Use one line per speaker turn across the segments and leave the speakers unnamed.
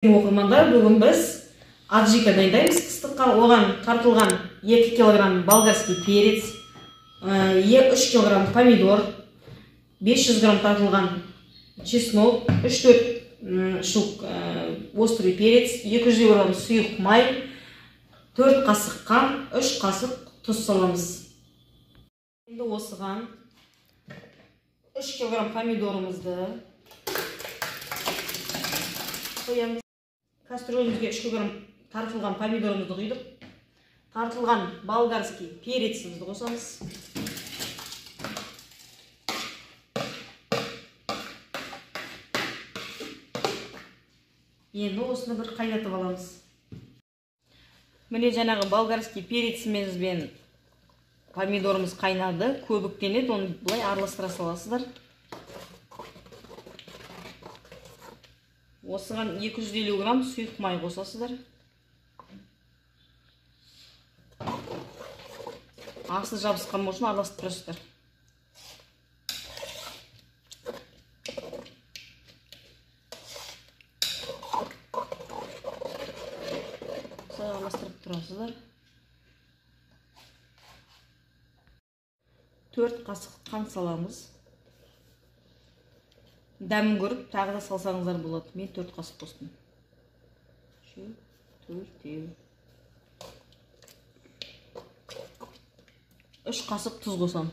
Оқырмандар, бүгін біз аджика дайындаймыз қыстыққа. Оған тартылған 2 килограмм болгарский перец, 3 килограмм помидор, 500 грамм тартылған чеснок, 3-4 штук острый перец, 200 грамм сұйық май, 4 қасық қант, 3 қасық тұз саламыз. Енді осыған 3 килограмм помидорымызды қоямыз. Кастрюлімізге 3 килограмм тартылған помидорымызды құйдық. Тартылған болгарский перецімізді қосамыз. Енді осыны бір қайнатып аламыз. Міне жаңағы болгарский переціміз бен помидорымыз қайнады, көбіктенеді, оны былай араластыра саласыздар. Осыған 250 грамм сұйық май қосасыздар. Асы жабысқан болсын, араластырып тұрасыздар. Осылай араластырып тұрасыздар. 4 қасық қант саламыз. Дәмін көріп, тағы да салсаңыздар болады. Мен 4 қасық қостым. 3, 4. 3 қасық тұз қосам.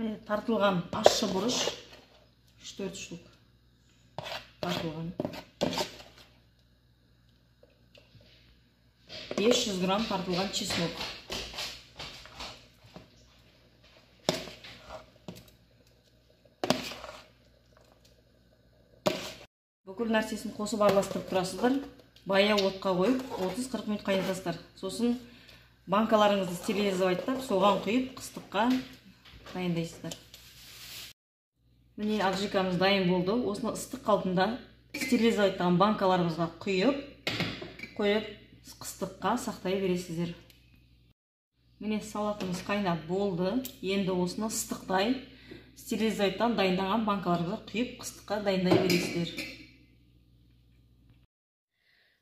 Міне тартылған ащы бұрыш 3-4 штук тартылған. 500 грамм тартылған чеснок. Бүкіл нәрсесін қосып араластырып тұрасыздар. Баяу отқа қойып 30-40 минут қайнатасыздар. Сосын банкаларыңызды стерилизовать, соған құйып қыстыққа дайындайсыздар. Міне аджикамыз дайын болды. Осыны ыстық қалпында стерилизоваттаған банкаларымызға құйып, қойып қыстыққа сақтай бересіздер. Міне салатымыз қайнап болды. Енді осыны ыстықтай стерилизоваттан дайындаған банкаларымызға құйып қыстыққа дайындай бересіздер.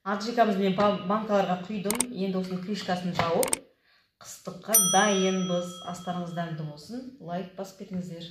Аджикамызды мен банкаларға құйдым. Енді осының крышкасын жауып қыстыққа дайынбыз. Астарыңыз дәмді болсын. Лайк басып кетіңіздер.